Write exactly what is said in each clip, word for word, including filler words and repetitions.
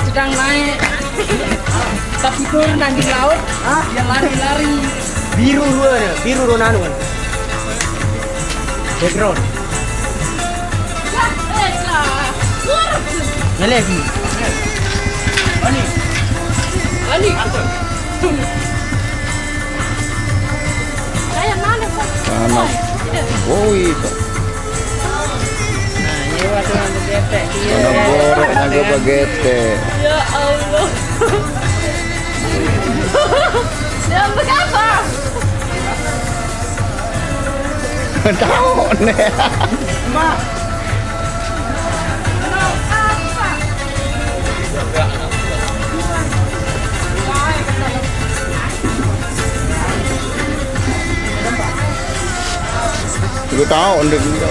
Sedang naik, tapi turun nanti laut, dia lari-lari. Biru dua, biru dua anu kan. Background. Ngelek. Ani. Ani. Saya mana, Pak? Panas. Woi, Pak. Nah, ini waktu nanti getek. Iya, anak borok, anak getek. Ya Allah. Ya, apa kabar? Tahu nih. Mak. Tiga tahun dia tinggal.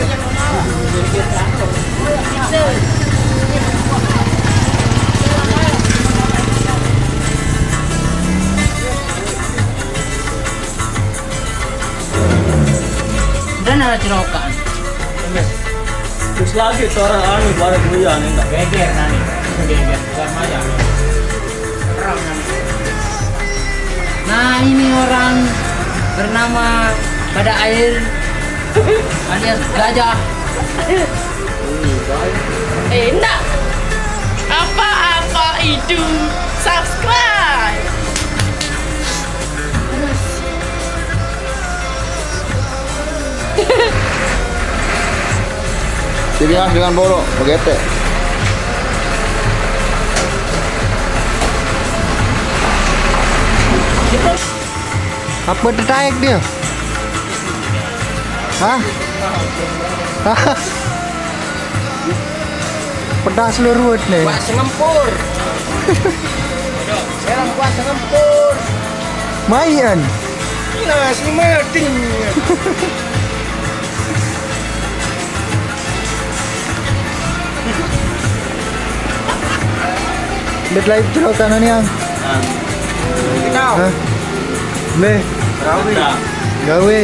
Dan ada cerokan. Terus lagi seorang anu, baru kuliah nih, enggak? Geger, nani. Geger, bukan Maya. Nah, ini orang bernama Pada Air alias Gajah. Eh, enggak. Apa-apa itu subscribe. Jadi, ah, dengan borok, begetek. Apa tertarik dia? Hah? Pedas lurut nih. Kuah sengempur. Sekarang kuah sengempur. Mayan. Nah, si Mading. Bet live cerokan ni, Ang. Kita. Hah? Leh. Rawi. Gawe.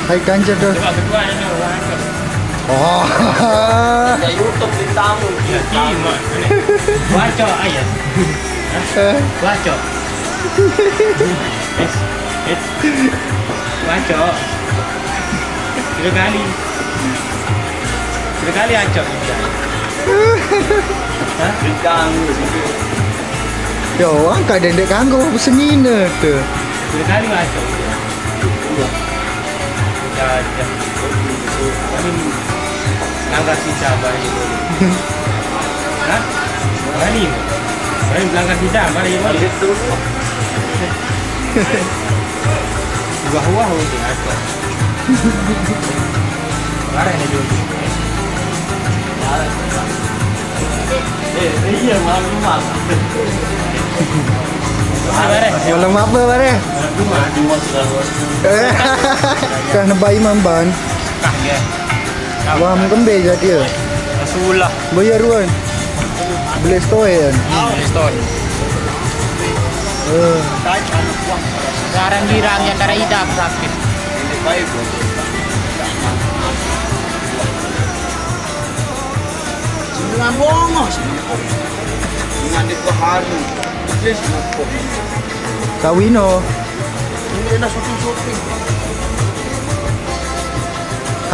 Hai kanca tuh. Oh. Ya YouTube bintangmu. Iya, iya. Baca ayat. Eh. Baca. Eh, eh. Baca. Tiga kali. Tiga kali acok. Hah? Bintang. Yo, angkat dendek kanggo semina tuh. Tiga kali acok. Iya. Gajah. Ini langgar sisa balik. Hah? Berani? Berani langgar sisa balik. Wah-wah, udah ada. Barang ni dulu. Eh, iya, malam Jumat. Malam apa, Bare? Malam Jumat. Jumat sudah, Bos. Eh, kan bayi mamban. Kah, ya. Wah, mungkin beda dia. Rasulullah. Bayar ruan. Beli stoy kan? Beli stoy. Eh. Sekarang girang yang darah hitam sakit. Dengan bongo sih. Dengan di Bahari. Yes, Sawino. Ini enak syuting-syuting.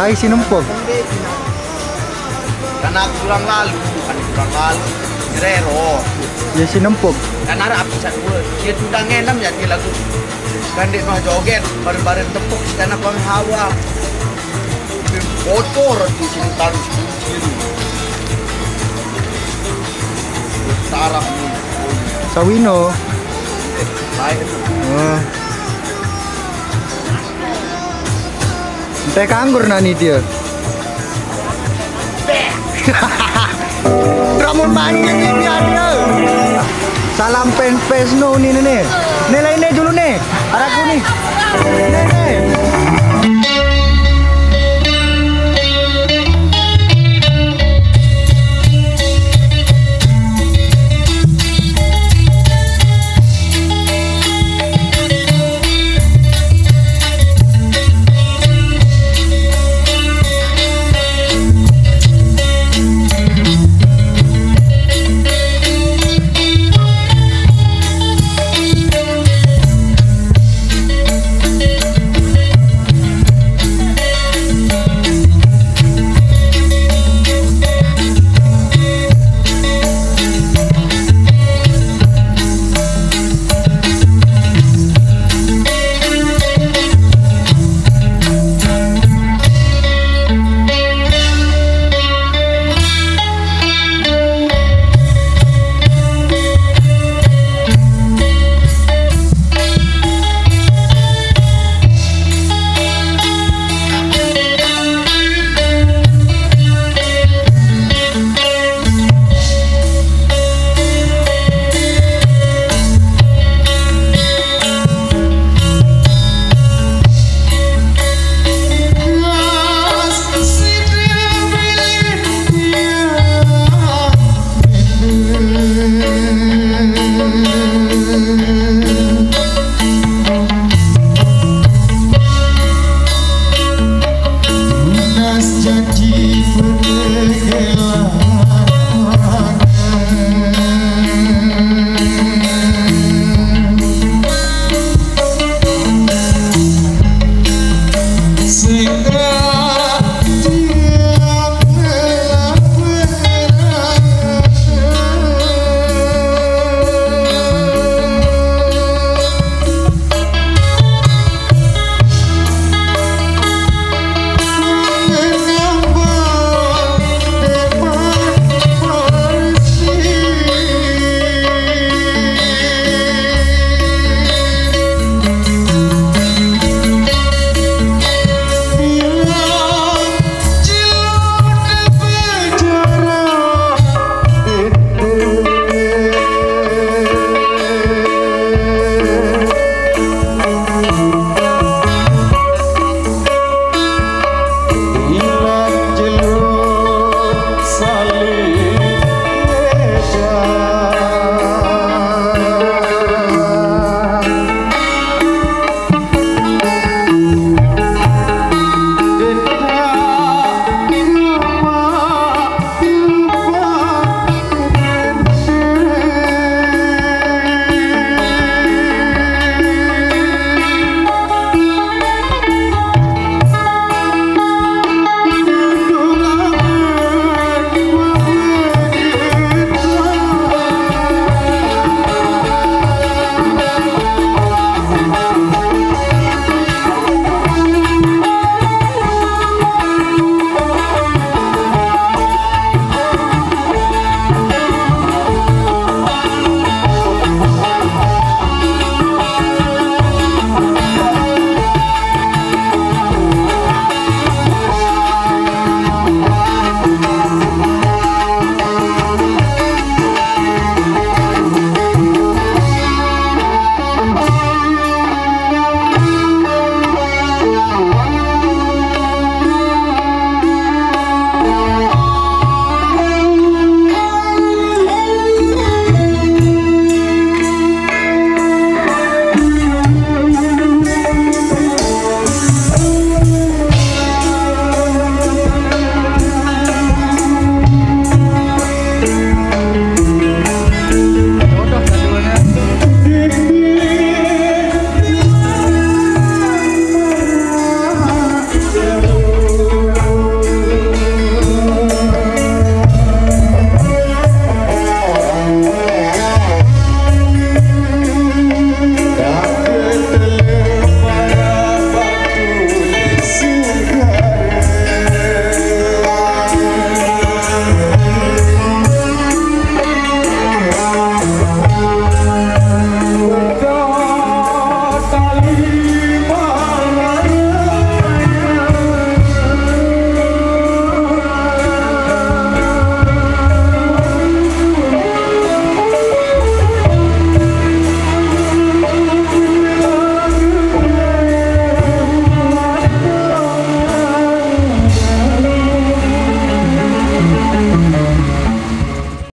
Hai, si Nempok. Karena kurang lalu, bukan kurang lalu. Rero. Ya, si Nempok. Karena ada api satu. Dia tudang enam ya, dia lagu. Kan dia mah joget, bareng-bareng tepuk, si anak bang Hawa. Bocor di sini taruh sini. Tarap ni. Sawino. Baik. Eh. Entah kanggur nani dia. Ramon mancing ni dia, dia. Salam pen pesno ni ni ni. Ni lain ni dulu ni. Araku ni. Ni ni.